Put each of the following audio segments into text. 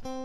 Mak,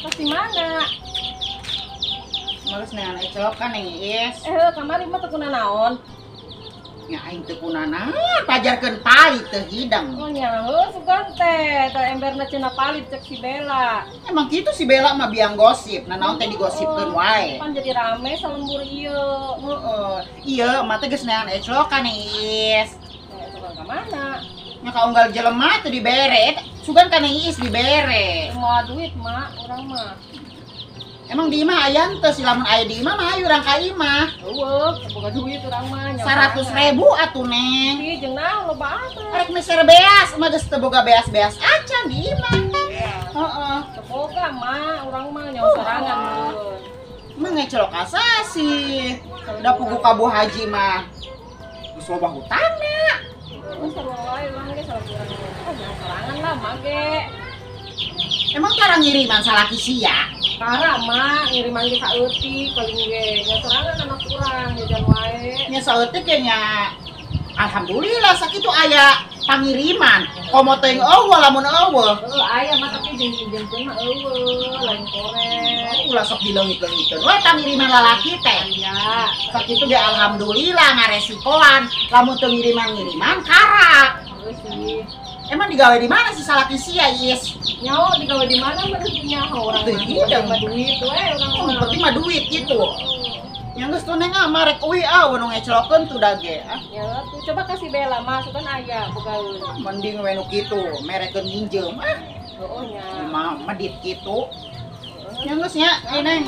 pas di mana? Males neangan eclokan Neng Iis. Kamari mah teu kunanaon. Nya aing teu kunanaon, pajarkeun palit teu hidang. Oh nya heuh sugan teh, teh emberna cenah palit cek si Bella. Emang kitu si Bella mah biang gosip, nanaon teh digosipkeun wae. Pan jadi rame salembur ieu. Heeh. Ieu mah teh geus neangan eclokan Neng Iis. Eclokan ka mana? Nya kaunggal jelema teu dibere. Sugan ka Neng Iis dibere. Moal duit mak, urang mah. Emang di imah aya teu si lamun aya di imah mah ayo urang ka imah. Eueuh, boga duit urang mah. 100.000 atuh Neng. Ih, jeung naon loba atuh. Arek meser beas, mah geus teu boga beas-beas acan di imah. Heeh. Teu boga mah, urang mah nyawa sorangan meureun. Mah ngecelok asasi. Da pugu ka Bu Haji mah. Geus loba hutangna. Geus sarua wae urang ge salaburan. Oh, nyawa sorangan lah mah ge. Emang cara ngiriman salaki sia? Tara mak ngiriman ge saeutik paling ge. Nya sorangan anak urang jajan wae. Nya saeutik ge nya. Alhamdulillah sakitu aya pangiriman. Komo teuing eueuh lamun eueuh. Heuh aya mah tapi jeung pinjemkeun mah eueuh lain korek. Ulah sok dileungit-leungiteun we pangiriman lalaki teh. Aya. Sakitu ge alhamdulillah ngaresikoan. Lamun teu ngiriman-ngiriman karak. Heuh sih. Emang digawe di mana sih salaki sia, Is? Nyaho digawe di mana mah geus nyaho urang mah. Teu mah duit we urang mah. Penting mah duit gitu. Yang geus tuh Neng ah marek euy ah nu ngeclokeun tuh dage ah. Ya tuh coba kasih Bella mah sugan aya bogaeun. Mending we nu kitu merekeun minjem ah. Heueuh nya. Mah medit kitu. Yang geus nya, ieu Neng.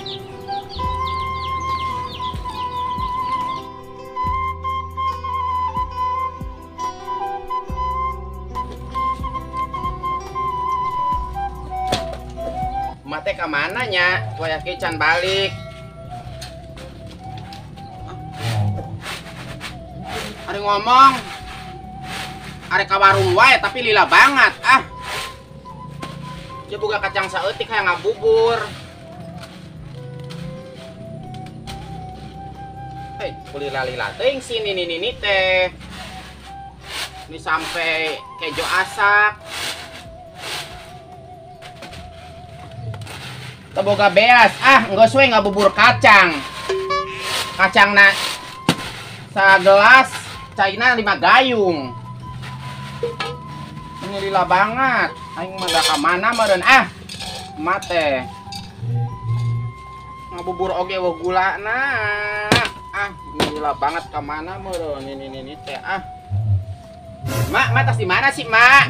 Mate ka mana nya? Wayah ki can balik. Ari ngomong. Ari ka warung wae tapi lila banget ah. Dia boga kacang saeutik hayang ngabubur. Hei, kulila-lila teuing si nini-nini teh. Ini sampai kejo asak. Teboga beas, ah geus we ngabubur kacang. Kacangna sagelas, caina 5 gayung. Ini lila banget. Aing mah ka mana meureun ah. Mate. Ngabubur oge eueuh gulana. Ah, ini lila banget ka mana meureun ini teh ah. Mak, mak tas di mana sih, Mak?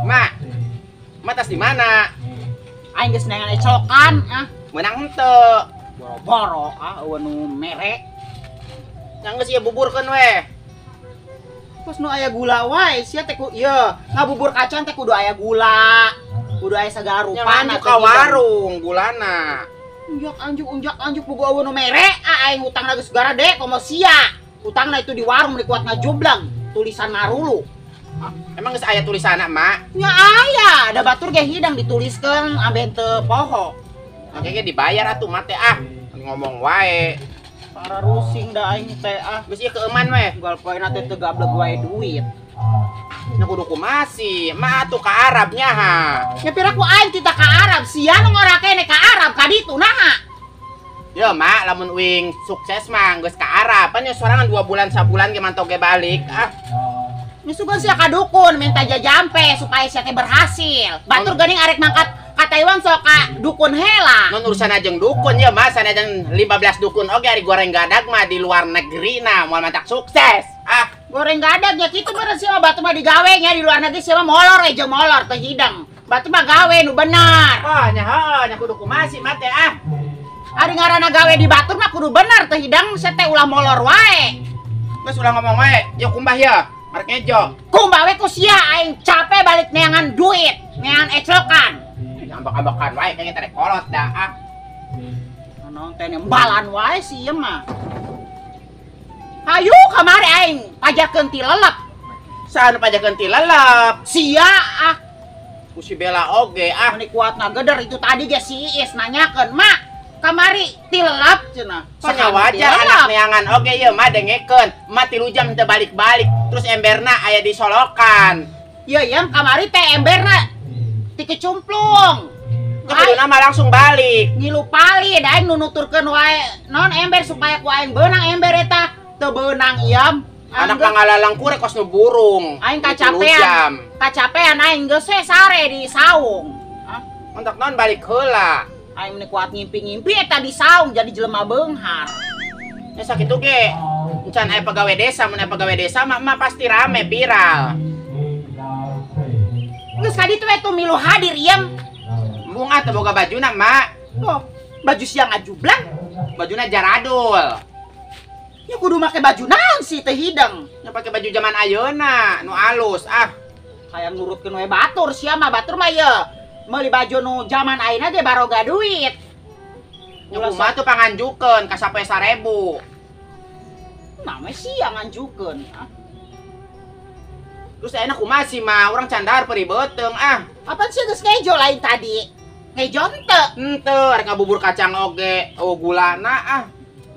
Mak. Mak tas di mana? Aing geus neangan eclokan ah. Meunang henteu. Boro-boro ah eueuh nu mere. Yang geus ieu buburkeun we. Terus nu aya gula wae sia teh ku ieu ngabubur kacang teh kudu aya gula. Kudu aya sagala rupana teh ka warung gulana. Unjak anjuk unjak anjuk pugu eueuh nu mere ah aing hutangna geus garade komo sia. Hutangna itu di warung di kuat ngajublang tulisan marulu. Emang geus aya tulisanna, Mak? Nya aya, da batur ge hidang dituliskeun ambe teu poho. Engke ge dibayar atuh mah teh ah. Ngomong wae. Para rusing da aing teh ah. Geus ieu keuman we. Unggal poena teh teu gablek wae duit. Nya kudu kumaha sih? Mak atuh ka Arab nya ha. Nya pira ku aing tita ka Arab, sia nu ngora kene ka Arab ka ditu naha? Yo mak, lamun uing sukses mah geus ka Arab. Pan nya sorangan 2 bulan sabulan ge mantau ge balik ah. Nya sugan sia ka dukun minta jajampe supaya sia teh berhasil. Batur geuning arek mangkat ka Taiwan sok ka dukun hela. Non urusan ajeng dukun ya mas, sanajan 15 dukun oge ari goreng gadag mah di luar negeri nah moal mantak sukses. Ah, goreng gadag nya kitu meureun sia mah batur mah digawe nya di luar negeri sia mah molor we jeung molor teu hidang. Batur mah gawe nu benar. Oh nya heuh nya kudu kumaha sih mah teh ah. Ari ngaranna gawe di batur mah kudu bener teu hidang sia teh ulah molor wae. Geus ulah ngomong wae, yeuh kumbah yeuh. Arek ngejo. Kumbah we ku sia aing capek balik neangan duit, neangan eclokan. Ambak-ambakan wae kayaknya teh kolot dah ah. Naon teh nembalan wae si ieu mah. Hayu kamari aing pajakeun ti lelep. Saha nu pajakeun ti lelep? Sia ah. Ku si Bella oge ah. Meni kuat ngageder itu tadi ge si Iis nanyakeun, "Mak, kamari ti lelep cenah." Nya wajar anak neangan oge ieu mah dengekeun. Emak 3 jam teu balik-balik, terus emberna aya di solokan. Ieu yam kamari teh emberna ti kecumplung. Kuduna mah langsung balik. Ngilu palid aing nu nuturkeun wae non ember supaya ku aing beunang ember eta teu beunang iam. Anak pangalalang kure kos nu burung. Aing kacapean. Kacapean aing geus we sare di saung. Hah? Mentak naon balik heula. Aing meni kuat ngimpi-ngimpi eta di saung jadi jelema beunghar. Ya sakitu ge. Encan aya pegawai desa, mun aya pegawai desa mah emak pasti rame viral. Geus ka ditu we tuh milu hadir ieu. Embung ah teu boga bajuna, Mak. Oh, baju siang ngajublang, bajuna jaradul. Ya kudu make baju naon sih teh hidang. Ya pake baju zaman ayeuna, nu alus ah. Hayang nurutkeun we batur sia mah, batur mah ye. Meuli baju nu zaman ayeuna ge baroga duit. Ya kumaha tuh panganjukeun ka sapoe 1000. Name sia nganjukeun ah. Terus ayeuna kumaha sih mah, urang candar perih beuteung ah. Apaan sih geus ngejo lain tadi? Ngejo henteu? Henteu, arek ngabubur kacang oge, eueuh gulana ah.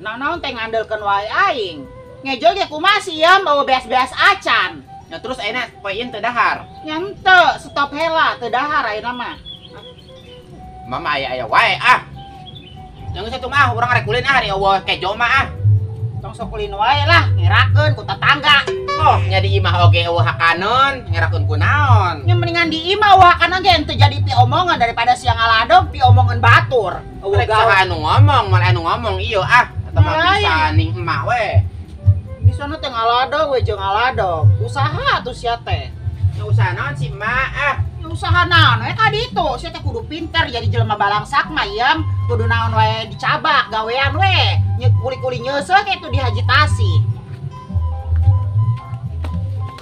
Naon-naon teh ngandelkeun wae aing. Ngejo ge kumaha sih ya, bawa beas-beas acan. Ya terus ayeuna poe ieu teu dahar. Nya henteu, stop heula teu dahar ayeuna mah. Mama aya-aya wae ah. Yang geus atuh mah urang arek ulin ah, ari eueuh kejo mah ah. Tong sok ulin wae lah, ngerakeun ku tetangga. Oh, nya di imah oge eueuh hakaneun, ngerakeun ku naon? Nya mendingan di imah eueuh hakaneun ge henteu jadi piomongan daripada sia ngaladog piomongan batur. Eueuh saha anu ngomong, moal anu ngomong ieu ah. Eta mah bisa ning emak we. Bisa nu teh ngaladog we jeung ngaladog. Usaha atuh sia teh. Nya usaha naon si emak ah? Nya usaha naon we ka ditu. Sia teh kudu pinter jadi jelema balangsak mah ieu, kudu naon wae dicabak gawean we. Kuli-kuli nyeuseuh kitu dihajitasi.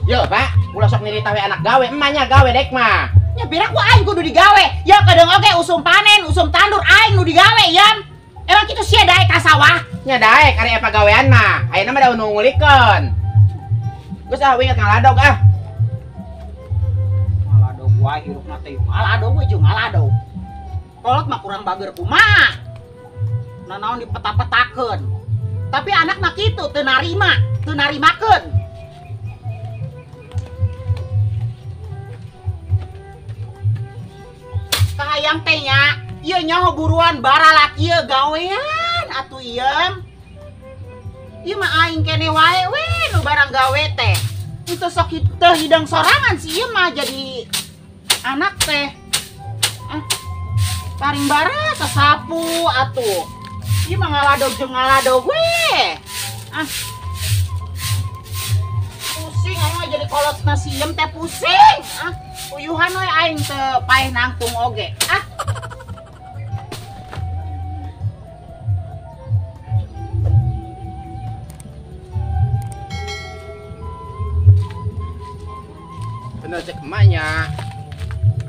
Yo, Pak, ulah sok nirita we anak gawe, emaknya gawe dek mah. Nya pira ku aing kudu digawe. Ya kadang oge usum panen, usum tandur aing nu digawe yam. Emang kitu sia daek ka sawah? Nya daek ari eta pagawean mah. Ayeuna mah da nu ngulikeun. Geus ah winget ngaladog ah. Ngaladog wae hirupna teh ngaladog we jeung ngaladog. Kolot mah kurang bager kumaha. Nanaon dipeta-petakeun. Tapi anakna kitu teu narima, teu narimakeun. Kahayang teh nya, ieu nyaho buruan baralak ieu gawean atuh ieu. Ieu mah aing kene wae we nu barang gawe teh. Itu sok teu hidang sorangan si ieu mah jadi anak teh. Ah, paring bara sasapu atuh. Ieu mah ngaladog jeung ngaladog we. Ah. Pusing aing mah jadi kolot na siem teh pusing. Ah, uyuhan we aing teu paeh nangtung oge. Ah. Bener cek emaknya.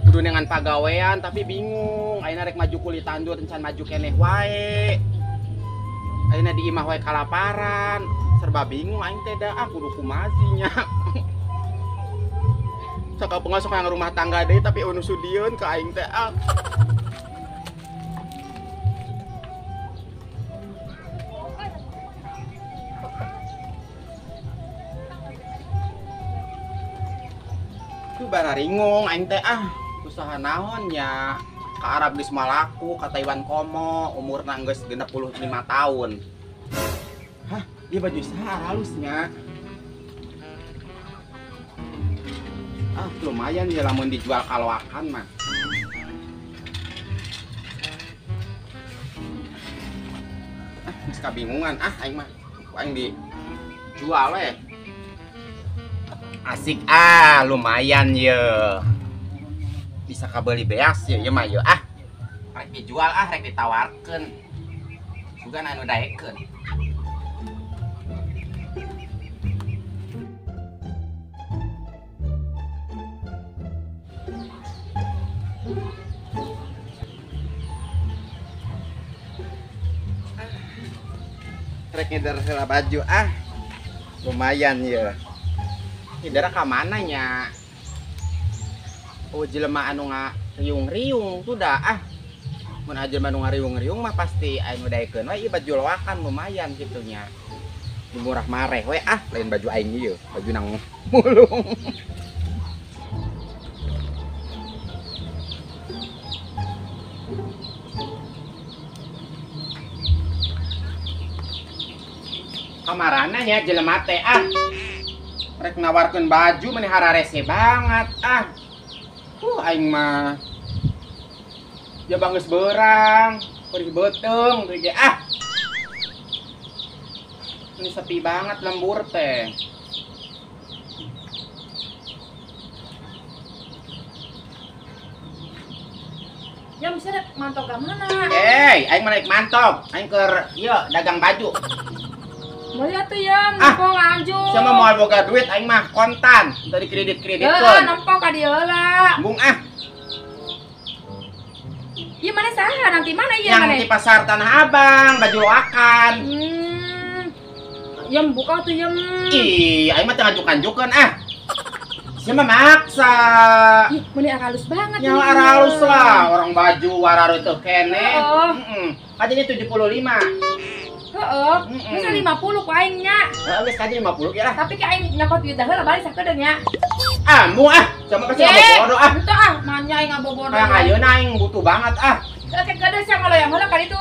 Kudu dengan pagawean tapi bingung. Ayeuna rek maju kuli tandur encan maju keneh wae. Ayeuna di imah wae kalaparan, serba bingung aing teh da ah kudu kumaha sih nya. Sok kapenga sok yang rumah tangga deui tapi eueuh nu sudieun ka aing teh ah. Tuh bararingung aing teh ah, usaha naon nya. Ka Arab geus malaku, ka Taiwan komo, umurna geus 65 tahun. Hah, dia baju saha halusnya. Ah, lumayan ya lamun dijual kaloakan mah. Ah, geus kabingungan ah aing mah. Ku aing dijual we. Asik ah, lumayan ye. Bisa kabeli beas ya, ya mah ye ah. Rek dijual ah, rek ditawarkeun. Sugan anu daekeun. Rek ngider heula baju ah. Lumayan ya. Ngider ka mana nya? Oh jelema anu ngariung-riung tuh dah ah. Mun jelema anu ngariung-riung mah pasti anu daekeun we ieu baju loakan lumayan kitu nya. Murah mareh we ah, lain baju aing ieu, baju nang mulung. Kamarana nya jelema teh ah. Rek nawarkeun baju meni hararese banget ah. Aing mah ya banggeus beurang, perih beuteung teh ge ah. Ini sepi banget lembur teh. Ya bisa rek mantog ka mana? Aing mah rek mantog, aing keur ieu dagang baju. Boleh atuh ya, nempo nganjuk. Sama moal boga duit aing mah kontan, tadi kredit-kreditkeun. Heeh, nempo ka dieu heula. Embung ah. Ieu mana saha nanti mana ieu mana? Yang di pasar Tanah Abang, baju loakan. Yem buka tuh yem. Ih, aing mah teu ngajuk-ngajukeun ah. Sia mah maksa. Ih, meuni aralus banget. Nya aralus lah, orang baju wararu teu keneh. Heeh. Kajanya 75. Heeh, geus 50 ku aing nya. Heeh, geus kaji 50 ge lah. Tapi ke aing nyokot duit heula balik sakedeung nya. Ah, embung ah, sama kasih ngabobodo ah. Henteu ah, manya aing ngabobodo. Hayang ayeuna aing butuh banget ah. Heuh, ke kedeung sia ngaloyang heula ka ditu.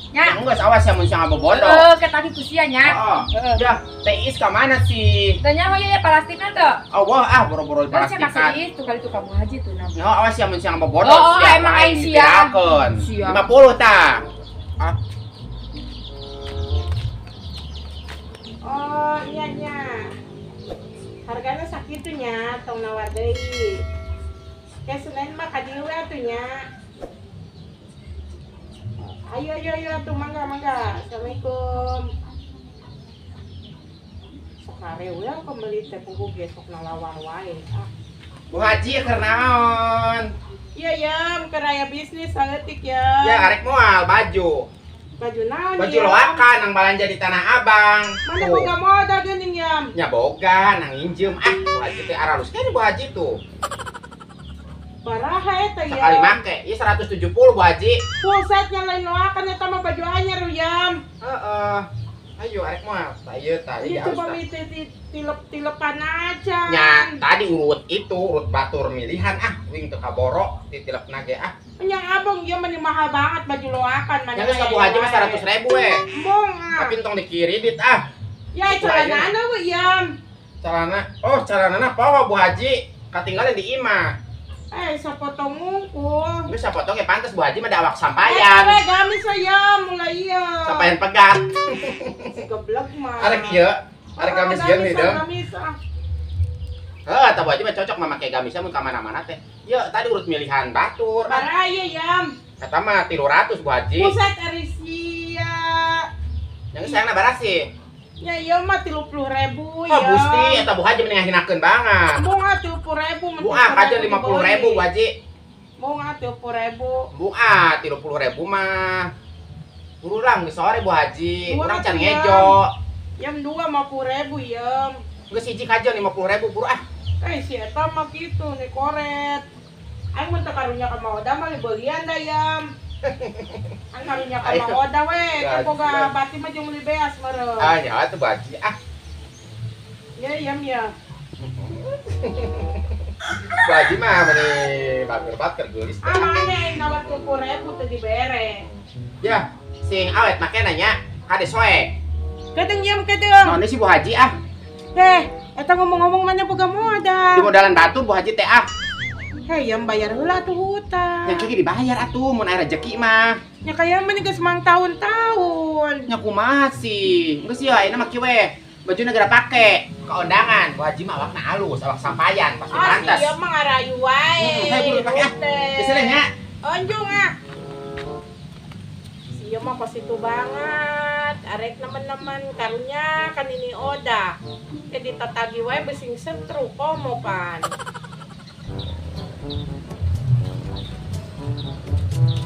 Nya. Geus awas sia mun sia ngabobodo. Heeh, ke tadi ku sia nya. Heeh. Ya, teh is ka mana sih? Teu nyaho ye plastikna teu. Allah ah, boro-boro plastikan. Kasih itu kali itu ka Bu Haji tuh nah. Nyaho awas sia mun sia ngabobodo. Oh, emang aing sia. 50 tah. Ah. Oh iya nya. Hargana sakitu nya, tong nawar deui. Ke Senin mah ka dieu we atuh nya. Ayo ayo ayo atuh mangga mangga. Assalamualaikum. Sok harewe pembeli teh puguh ge sok nalawar wae ah. Bu Haji keur naon? Iya yam, keur aya bisnis saeutik ya. Ya arek moal baju. Baju naon? Baju loakan nang balanja di Tanah Abang. Mana boga modal geuning yam? Nya boga nang nginjem ah. Bu Haji teh aralus kan Bu Haji tuh. Baraha eta ya. Sekali make, ieu 170 Bu Haji. Full setnya lain loakan eta mah baju anyar yam. Heeh. Ayo arek moal. Tah ieu tah ieu. Itu pamit tilep-tilepan aja. Nya tadi urut itu, urut batur milihan ah, wing teu kaboro titilepna ge ah. Nya abang ieu mah mahal banget baju loakan mana. Nya geus ka Bu Haji mah 100.000 we. Embung ah. Tapi entong dikiridit ah. Ya celanana we yam. Celana, oh celanana poho Bu Haji, katinggalan di imah. Sapotong ngungkul. Geus sapotong ya pantes Bu Haji mah da awak sampayan. We gamis saya mulai ieu. Sampayan pegat. Si goblok mah. Arek ieu, arek gamis ieu nih dong. Gamis ah. Heuh, eta Bu Haji mah cocok mah make gamisnya mun ka mana-mana teh. Ieu tadi urut milihan batur. Baraha ieu yam. Eta mah 300 Bu Haji. Buset ari sia. Yang sayangna barasih. Ya ieu mah 30.000 ya. Oh Gusti, eta Bu Haji mending ngahinakeun banget. Embung ah 30.000. Bu ah kajeun 50.000 Bu Haji. Embung ah 30.000. Bu ah 30.000 mah. Urang geus sore Bu Haji, urang can ngejo. Yam 2 50.000 yam. Geus hiji kajeun 50.000 buru ah. Si eta mah kitu nih koret. Aing mun teu karunya ka Mang Oda mah dibelian da yam. Aing karunya ka Mang Oda we, kan boga bati mah jeung meuli beas meureun. Ah nya atuh Bu Haji ah. Ya yam ya. Bu Haji mah meuni bager-bager geulis. Ah mana aing nawar 30.000 teu dibere. Ya, sing awet makena nya, kade soe. Kedeung yam kedeung. Naon si Bu Haji ah? Eta ngomong-ngomong mana boga modal? Di modalan batur Bu Haji teh ah. Hei, yang bayar heula atuh hutang. Nya kieu dibayar atuh mun aya rejeki mah. Nya kaya mah geus mang tahun-tahun. Nya kumaha sih? Geus ieu ayeuna mah kieu we. Bajuna geura pake ke undangan. Bu Haji mah awakna alus, awak sampayan pasti pantas. Ah, ieu mah ngarayu wae. Hayu buru pake ah. Geus nya. Onjung ah. Ieu Ieu mah kos itu banget. Arek nemen-nemen karunya kan ini Oda. Jadi tatagi wae besing setru komo pan.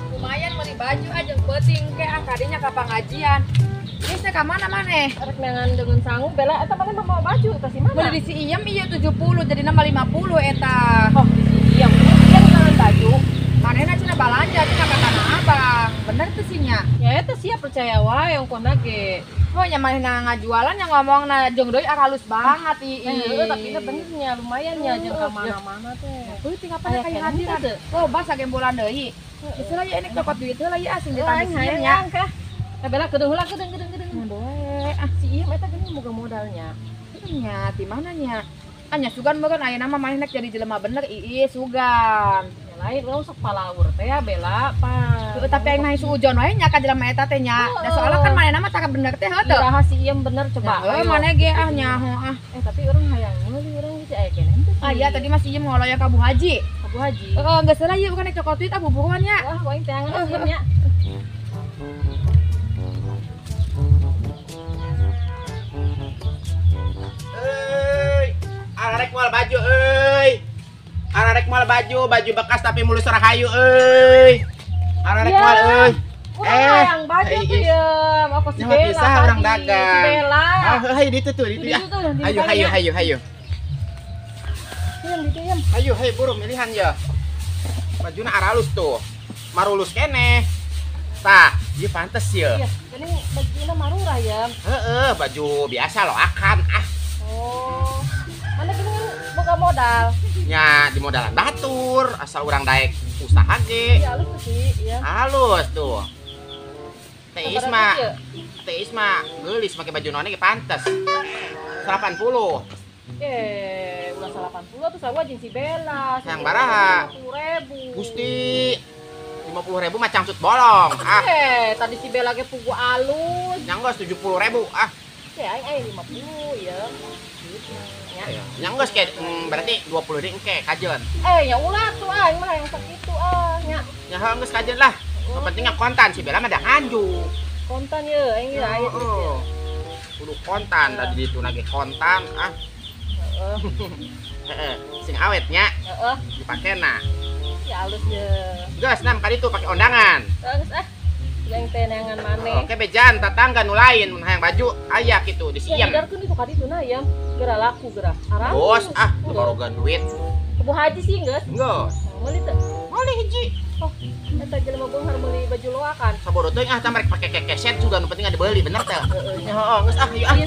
Lumayan beli baju aja penting ke kadinya ka pengajian. Geus teh ka mana maneh? Arek neangan dengan sangu Bella eta maneh mau baju eta si mana? Beli di si Iyem ieu 70 jadi nambah 50 eta. Oh, di si Iyem. Iyem neangan baju. Manehna cenah balanja cenah ka Tanah Abang. Bener teu sih nya? Ya eta sia percaya wae ongkohna ge. Oh nya manehna ngajualan yang ngomongna jeung deui halus banget ii. Heeh, tapi teh benernya lumayan nya jeung ka mana-mana teh. Peuting apa kayak hadiran. Oh, basa gembolan deui. Geus lah ya ini cokot duit heula ieu asing ditangis ieu nya. Eh Bella kedeung heula kedeung kedeung kedeung. Bae. Ah si Iyem eta geuning boga modalnya. Nya ti mana nya? Anya sugan meureun ayeuna mah manehna jadi jelema bener ii sugan. Ya lain urang sok palaur teh ya Bella pan. Heuh tapi aing mah suujon wae nya ka jelema eta teh nya. Da soalna kan manehna mah tara bener teh heuh teu. Iraha si Iyem bener coba. Heuh maneh ge ah nyaho ah. Eh tapi urang hayang meuli urang geus aya keneh teh. Ah iya tadi masih Iyem ngoloyong ka Bu Haji. Ka Bu Haji. Heeh geus heula ieu bukan cokot duit ah buburuan nya. Wah aing teangan si Iyem nya. Ararek moal baju euy. Ararek moal baju, baju bekas tapi mulus rahayu euy. Ararek moal euy. Urang baju tuh ya, apa si Bella bisa orang dagang. Si Bella. Ah, hayu ditu tuh, ditu ya. Hayu hayu hayu hayu. Yem ditu yem. Hayu hayu buru milihan ya. Bajuna aralus tuh. Marulus keneh. Tah, ieu pantes ya. Iya, geuning bajuna marurah ya. Heeh, baju biasa loh akan ah. Oh. Mana gini boga modal? Ya, di modalan batur, asal urang daek usaha ge. Iya, halus tuh sih, iya. Halus tuh. Teh Isma. Teh Isma geulis make baju none ge pantes. 80. Eh, ulah 80 atuh sarua jeung si Bella. Yang baraha? 50.000. Gusti, 50.000 mah cangcut bolong. Ah. Eh, tadi si Bella ge pugu alus. Yang geus 70.000 ah. Ya, aing aing 50 ya. Ya. Yang geus kayak berarti 20 deui engke kajeun. Eh, ya ulah tuh aing mah yang sakitu ah nya. Ya heuh geus kajeun lah. Nu penting kontan si Bella mah da nganjuk. Kontan ye aing ye aing. Heeh. Kudu kontan tadi ditu nage kontan ah. Heeh. Heeh, sing awet nya. Heeh. Dipakena. Ya alus ye. Geus nam ka ditu pake ondangan. Geus ah. Yang teh neangan maneh. Oke bejan tetangga nu lain mun hayang baju aya kitu di Ya Siem. didarkeun itu ka ditu na ya. Geura laku geura. Arang. Bos ah teu baroga duit. Ke Bu Haji sih geus. Geus. Meuli teu? Meuli hiji. Oh, eta jelema beunghar meuli baju loakan. Sabodo teuing ah tah merek pake kekeset juga nu penting dibeli bener teh. Heeh. Heeh, geus ah hayu ah.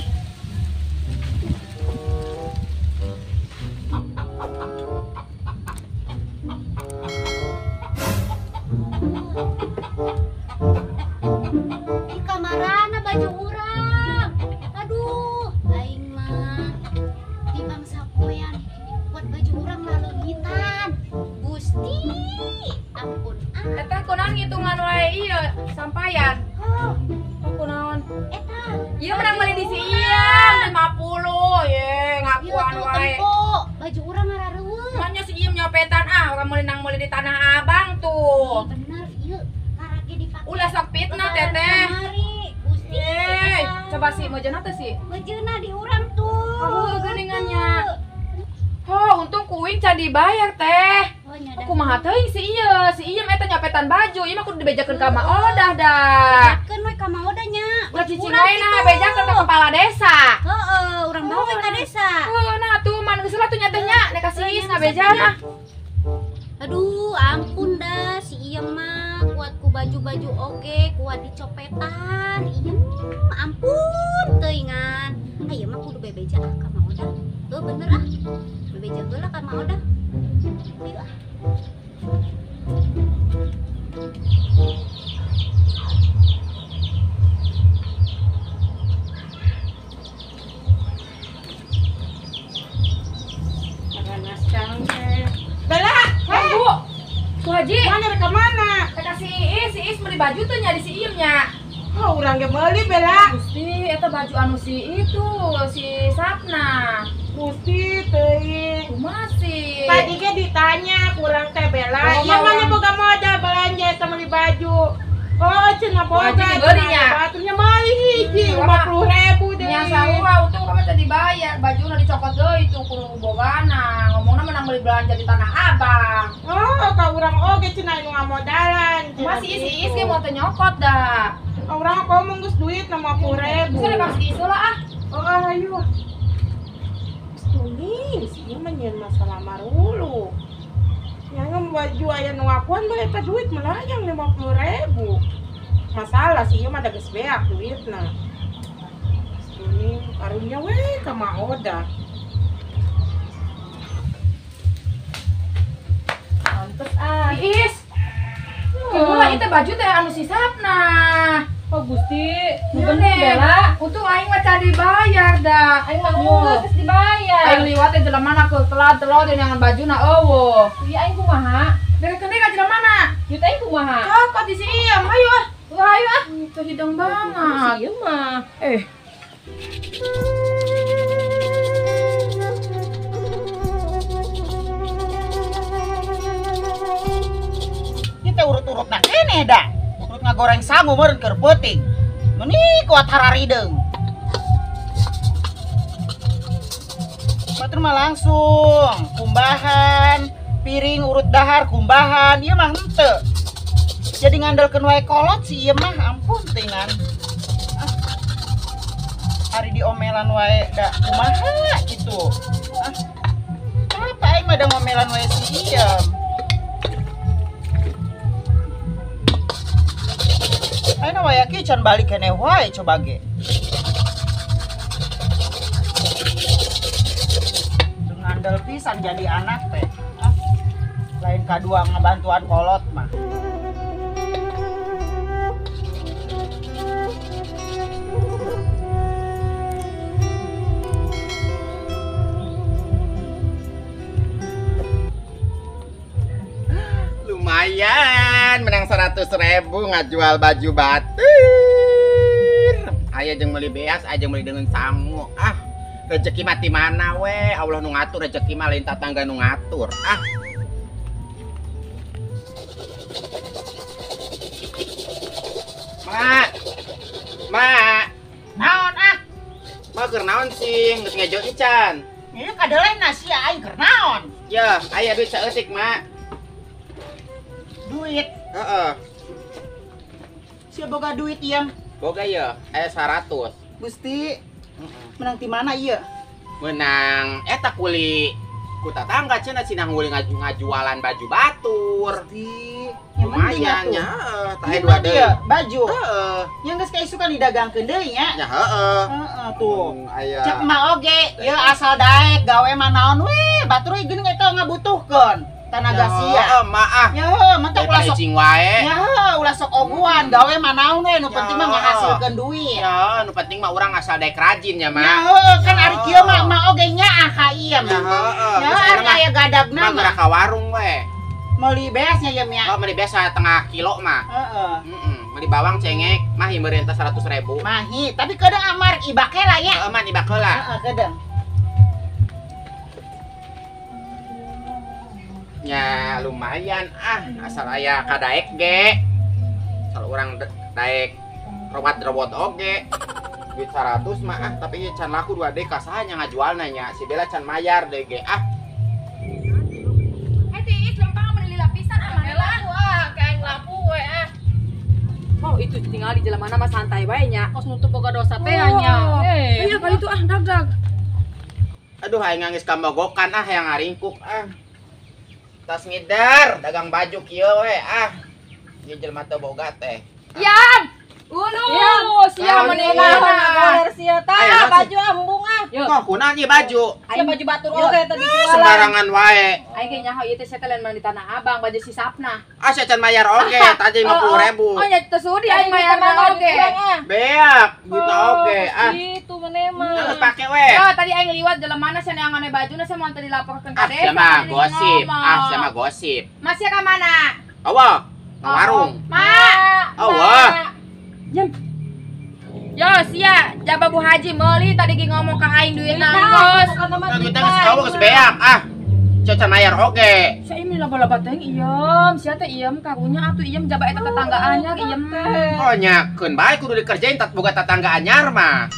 Di kamarana baju urang. Aduh, aing mah di bangsa poean buat baju urang laleungitan. Gusti, ampun ah. Teteh kunaon ngitungan wae ieu sampayan. Oh, kunaon? Eta. Ieu menang meuli di si Iyem 50 ye ngakuan wae. Baju urang ngarareuweut. Manya si Iyem nyopetan ah, urang meuli nang meuli di Tanah Abang tuh. Bener ieu karake dipake. Ulah sok fitnah teteh. Gusti. Coba sih mejeuna teh sih. Mejeuna di urang tuh. Oh, geuningannya. Oh, untung kuing can dibayar teh. Oh, Aku kumaha teuing si ieu, si Iyem eta nyopetan baju, ieu mah kudu dibejakeun ka Ma Odah dah. Bejakeun we ka Ma Odah nya. Ulah cicing wae nah bejakeun ka kepala desa. Heeh, urang bawa we ka desa. Heuh, nah tuh man geus lah tuh nya teh nya, nek ka si Is ngabejaan ah. Aduh, ampun dah si Iyem mah kuat ku baju-baju oge, kuat dicopetan. Iyem, ampun teuingan. Aya mah kudu bebeja ah ka Ma Odah. Heuh bener ah. Bebeja heula ka Ma Odah. Ayo ah. Bella, hei Bu. Bu Haji. Mana rek ka mana? Rek ka si Iis, si Iis meuli baju tuh nya di si Iyem nya. Oh, urang ge meuli Bella. Gusti, eta baju anu si itu, si Sapna. Gusti teuing. Kumaha sih? Tadi ge ditanya kurang teh Bella. Oh, Ieu mah nya boga modal belanja eta meuli baju. Oh, cenah boga. Wajib dibelinya. Baturnya meuli hiji 50.000 deui. Nya sarua untung kamu tadi dibayar, bajuna dicokot deui tuh ku bogana. Ngomongna menang beli belanja di Tanah Abang. Oh, ka urang oge cenah nu ngamodalan. Masih isi-isi ge mau teu nyokot dah. Urang ngomong geus duit 50.000. Geus kasih isu lah ah. Oh, ayo. Tuning, si ieu mah nyieun masalah marulu. Yang baju aya nu ngakuan mah eta duit melayang 50.000. Masalah si ieu mah da geus beak duitna. Tuning, karunya we ka Ma Oda. Pantes ah. Iis. Kumaha ieu teh baju teh anu sisapna. Oh Gusti, nu bener Bella. Untung aing mah can dibayar da. Aing mah geus dibayar. Aing liwat teh jelema na keur telat-telat dengan bajuna eueuh. Iya aing kumaha? Berekeun deui ka jelema na. Yeuh aing kumaha? Cokot di si Iem, hayu ah. Wah, hayu ah. Itu hidung banget. Si Iem mah. Kita urut-urut na keneh da. Ngagoreng sangu meureun keur peuting. Meuni kuat hararideung. Batur mah langsung kumbahan, piring urut dahar kumbahan, ieu mah henteu. Jadi ngandelkeun wae kolot si ieu mah ampun teuingan. Ah. Ari diomelan wae da kumaha kitu. Ah. Apa aing mah da ngomelan wae si ieu. Ayeuna wayaki can balik keneh wae coba ge. Teu ngandel pisan jadi anak teh. Ah, lain kadua ngabantuan kolot mah. Lumayan menang 100.000 ngajual baju batur. Aya jeung meuli beas, aya jeung meuli dengan sangu. Ah, rezeki mati mana we? Allah nu ngatur rezeki mah lain tatangga nu ngatur. Ah. Mak. Mak. Naon ah? Mak keur naon sih? Geus ngejo encan. Ieu kadelena sia aing keur naon? Yeuh, aya duit saeutik, Mak. Duit. Heeh. Sia boga duit ieu? Boga ieu, aya 100. Gusti. Menang ti mana ieu? Menang eta kuli ku tatangga cenah cenah nguli ngajualan baju batur. Gusti, lumayan nya heeh, tah aya dua deui. Baju. Heeh. Nya geus kaisukan didagangkeun deui nya. Nya heeh. Heeh tuh. Aya. Cek mah oge, ieu asal daek gawe mah naon we, batur we geuning eta ngabutuhkeun. Tanaga sia. Heeh, maah. Ya heuh, mantap ulah sok cing wae. Ya heuh, ulah sok oguan, gawe mah naon we, nu penting mah ngahasilkeun duit. Ya, nu penting mah urang asal daek rajin ya, Mak. Ya heuh, kan ari kieu mah mah oge nyaah ka ieu mah. Ya heuh. Ya ari aya gadagna mah geura ka warung we. Meuli beas nya ieu nya. Oh, meuli beas 1,5 kilo mah. Heeh. Heeh, meuli bawang cengek mah meureun teh 100.000. Mahi, tapi kadang amar ibak heula nya. Heeh, mah ibak heula. Heeh, kadang. Ya lumayan ah, asal aya kadaek ge. Asal urang daek robot-robot oge. Duit 100 mah ah, tapi can laku 2 deui ka saha nya ngajualna nya. Si Bella can mayar deui ge ah. Hei Tiis, lempang meuli lila pisan ah mana laku ah, kayak laku we ah. Oh, itu tinggal di jalan mana mah santai wae nya. Kos nutup boga dosa teh nya. Iya kali itu ah dag-dag. Aduh aing geus kamogokan ah yang ngaringkuk ah. Tas ngidar dagang baju kieu we ah. Ieu jelema teu boga teh. Yan. Ulu, sia meunang. Sia tah baju embung ah. Kok kunaon ieu baju? Aya baju batur oge tadi jualan. Sembarangan wae. Aing ge nyaho ieu teh sia teh lain di Tanah Abang baju si Sapna. Ah sia can mayar oge, tadi 50.000. Oh nya teu sudi aing mayar oge. Beak, duit oge ah. Gitu meneh mah. Geus pake we. Ya tadi aing liwat jelema mana sia neangan bajuna sia moal teu dilaporkeun ka desa. Ah sia mah gosip, ah sia mah gosip. Mas sia ka mana? Awa, ka warung. Ma. Awa. Jam. Yo sia, jaba Bu Haji meuli tadi ge ngomong ka aing duitna geus. Duitna geus kawa geus beak ah. Sia mayar oge. Sia ini laba-laba teh iem, sia teh iem karunya atuh iem jaba eta tetangga anyar iem. Oh nya keun bae kudu dikerjain tat boga tetangga anyar mah.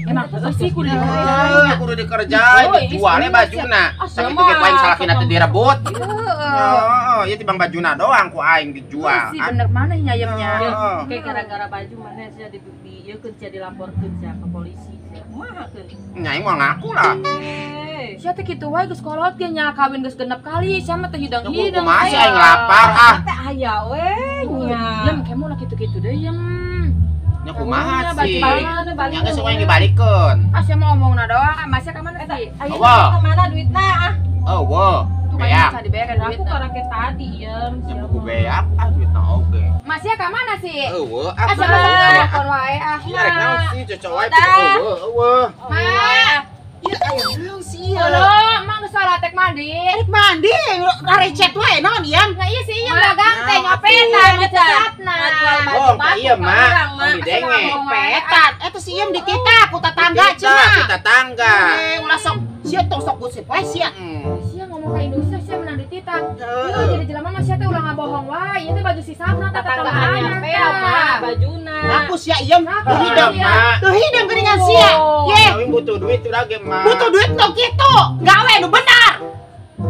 Emang sih kudu dikerjain. Kudu dikerjain, dijualnya bajuna. Sakitu ge ku aing salakina teh direbut. Heeh, ieu tibang bajuna doang ku aing dijual. Sih bener maneh nya iemnya. Kayak gara-gara baju maneh sia di ieu keun sia dilaporkeun sia ke polisi sia. Kumaha keun? Nya aing moal ngaku lah. Sia teh kitu wae geus kolot ge nya kawin geus genep kali sia mah teh hidang-hidang. Kumaha sih aing lapar ah. Teh aya we nya. Yem kemo lah kitu-kitu deui yem. Nya kumaha sih? Nya geus aing dibalikeun. Ah sia mah omongna doang, ah masih ka mana sih? Ayeuna ka mana duitna ah? Eueuh. Beak. Aku karake tadi yem. Nya buku beak ah duitna oge. Masih ka mana sih? Eueuh ah. Asa wae ah. Sia rek naon sih cocok wae eueuh eueuh. Ma. Ieu aya naon sih ieu? Halo, emang geus salat tek mandi. Rek mandi, recet wae naon ieu? Nah iya sih ieu dagang teh nyopetan ngecatna. Oh, iya mak, didenge. Nyopetan, eta si ieu dititah ku tetangga cenah. Ku tetangga. Ulah sok sia tong sok gosip wae sia. Sia ngomong ka Indonesia sia menang dititah. Ieu jadi jelema mah sia teh ulah ngabohong wae. Ieu teh baju sisapna tetangga anyar teh mah bajuna. Aku sia ieu teu hidang. Teu hidang geuningan sia. Ye. Aing butuh duit udah ge mah. Butuh duit tong kitu. Gawe nu benar.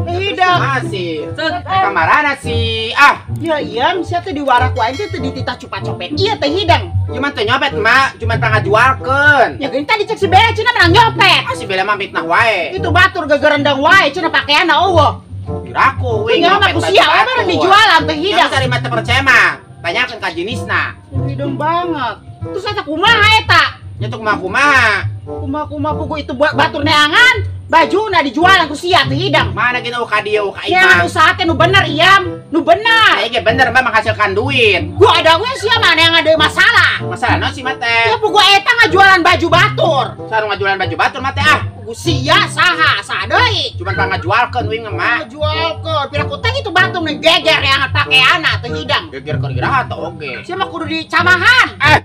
Hidang. Masih. Kamarana sih. Ah. Ya iya, sia teh diwarak ku aing teh teu dititah cupa copet. Ieu teh hidang. Cuman teu nyopet, Mak. Cuman pangajualkeun. Ya geuning tadi cek si Bella cenah menang nyopet. Ah si Bella mah fitnah wae. Itu batur gegerendang wae cenah pakeanna eueuh. Diraku we nyopet. Ku sia we barang dijualan teh hidang. Yang cari mata percaya mah. Tanyakeun ka jenisna. Hidang banget. Terus eta kumaha eta? Nya tuh kumaha-kumaha. Kumaha-kumaha pugu itu buat batur neangan. Bajuna dijualan ku sia teh hidang. Mana kita ka dieu ka imah. Ya usaha teh nu bener iam, nu bener. Ieu ge bener mah menghasilkan duit. Gua ada we sia mana yang ada masalah. Masalah naon sih mah teh? Ya pugu eta ngajualan baju batur. Saha nu ngajualan baju batur mah teh ah. Pugu sia saha saha deui. Cuman pangajualkeun we mah. Ngajualkeun. Pira ku teh itu batur nu geger yang pakeana teh hidang. Geger keur iraha teh oge. Sia mah kudu dicamahan.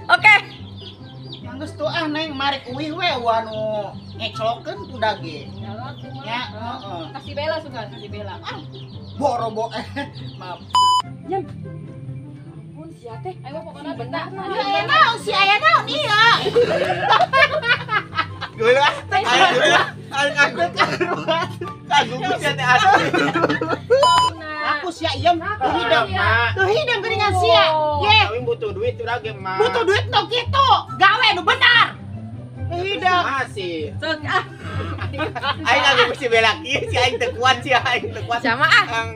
Oke. Geus tuh ah neng marek uih we anu ngeclokeun tu dage. Ya, heeh. Kasih Bella suka, kasih Bella. Ah, boro-boro maaf. Yem. Ampun sia teh. Ayo pokona bener. Aya naon si aya naon ieu? Geula. Aing aku kagum sia teh asli. Aku sia iem teu hidang. Teu hidang geuningan sia. Ye. Aing butuh duit udah ge mah. Butuh duit tong kitu. Gawe nu benar. Teu hidang. Masih. Sok ah. Aing kagum si Bella kieu si aing teu kuat sia aing teu kuat. Sama ah.